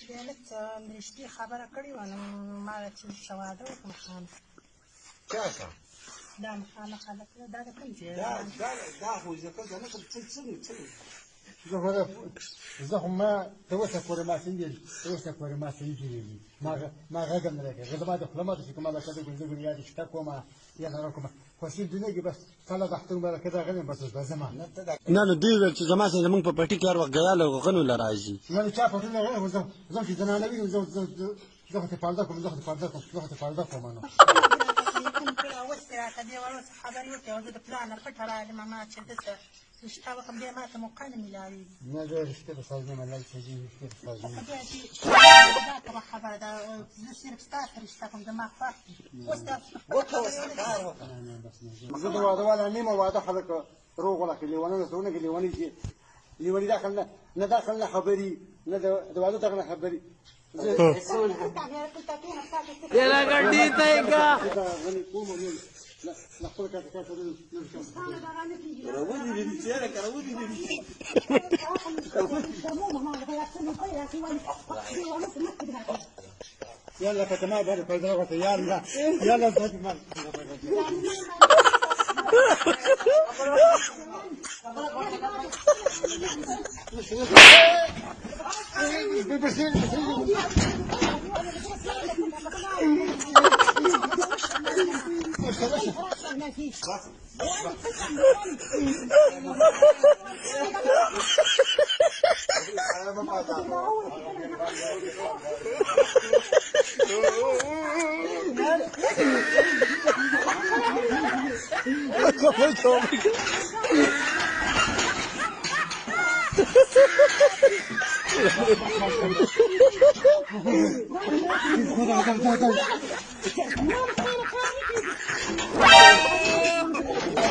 رښتې خبره کړې وه، نو ما چې واده وکړم خان چا سره؟ دا مخامخ هلک دی، دا د کوم ځای؟ دا خو زه نه کوم څه څنګه زه خو ما تر اوسه پورې ما څه نه تر اوسه پورې ما څه نه دي، ما غږ هم نه دی کړی. زما د خوله ماته شي که ما لکه د ګل یا رشته کومه یا هغه کومه، خو چې دنیا کې بس کله د اختر مبارکه دا غنم بس اوس زما نه. نو دوی ویل چې زما سره زمونږ په پټي کې هر وخت ګیاله او غنو له راځي. نه چا پټي نه غنو، زه چې زنانه وینم، زه خو ته پرده کوم، زه خو ته پرده کوم، زه خو ته پرده کوم. نو اوس راته دې وړو څه خبرې وکړې او زه د پلار نه پټه راغلم، ما چې دلته رشته وکړم بیا ما ته موقع نه میلاویږي. نه زه رشته به سازنم، الله دې سازنم، رشته به سازنم. دا کومه خبره ده؟ زه صرف ستا سره رشته کوم، زما خوښ دي. اوس دا وکړه، اوس کار وکړه. زه د واده والا نیمه واده خلک روغ ولا کې لیوانه سونه کې لیواني چې لیواني داخل نه نه داخل نه خبري نه د واده دغه نه خبري. یلا ګډی ته کا يلا فتما بارك يلا يلا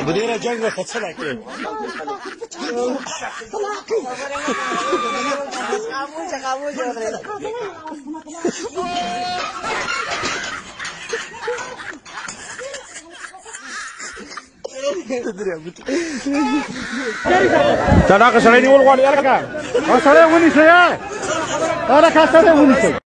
بدينا جنگ ختصلك تلاقي سړی نیول غواړي، هلکه سړی ونیسئ، هلکه سړی ونیسئ.